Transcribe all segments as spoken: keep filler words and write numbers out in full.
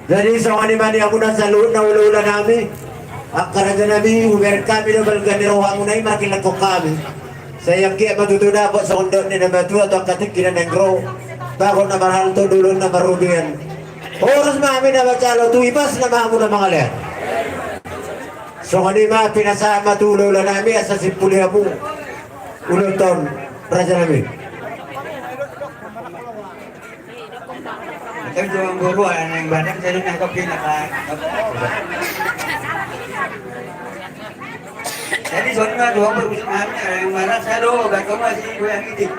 Jadi songon i ma di hamuna saluhutna hulahula nami, angka raja nami, hubereng hami do balga ni rohamuna i marhilehon hami. Sai anggiat ma tutu dapot songon dok ni na matua tu angka tingki na naeng ro, bagot na marhalto, dolok na marrobean. Horas ma hami na manjalo, tu ipasna ma hamuna mangalean. Songon i ma pinasahat ma tu hulahula nami asa simpuli hamu ulaonta on, raja nami. Tapi cuma guru yang badan jadi nangkep dia kan. Jadi songon i ma dua puluh sembilan yang marasa do, gak cuma si dua yang itu.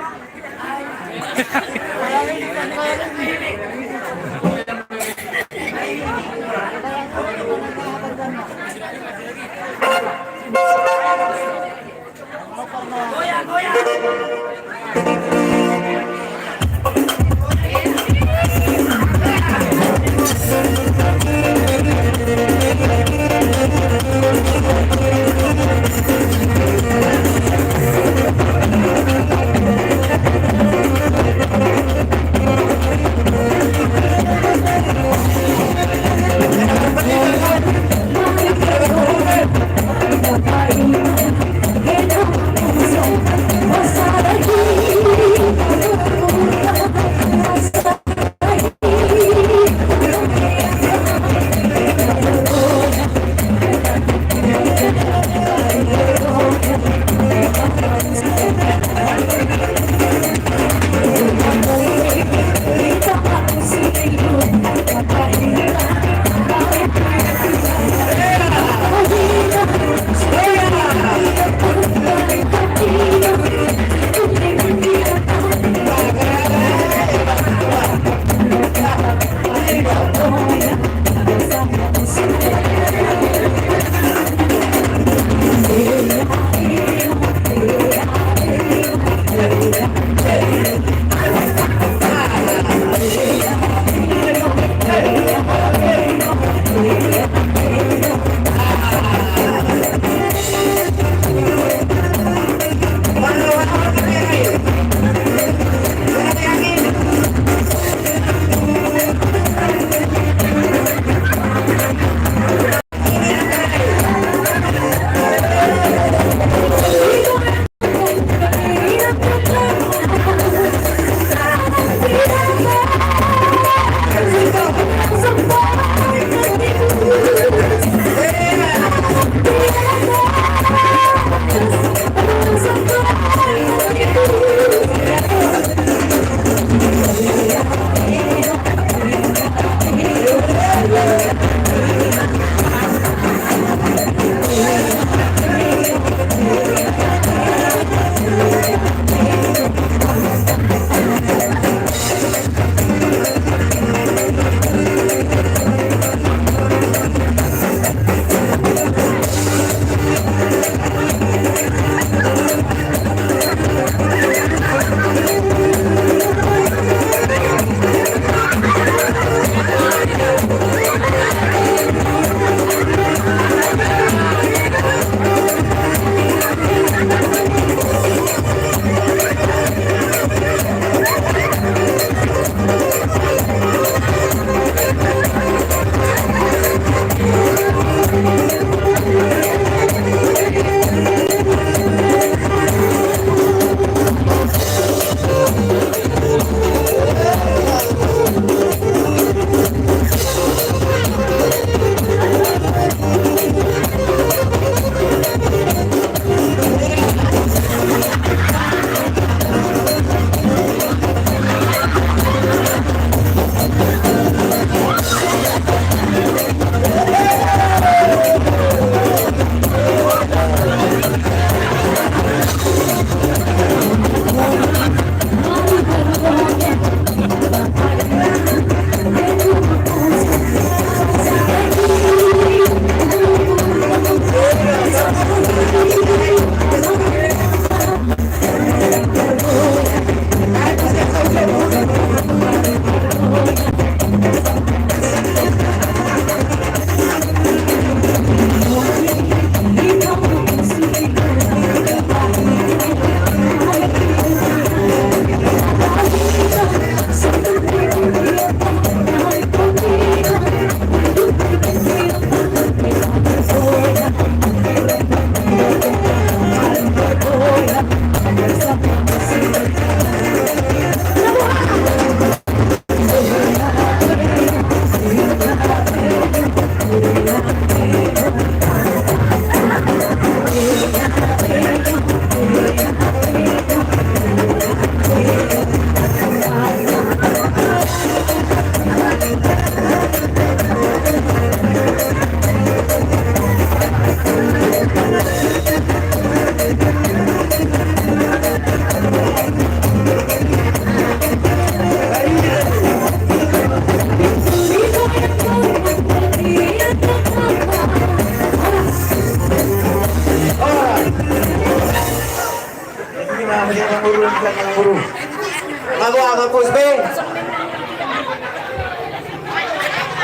Mabua ma pus be.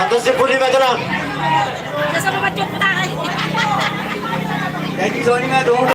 Antusi pudi ma jalan. Jadi soni ma dong.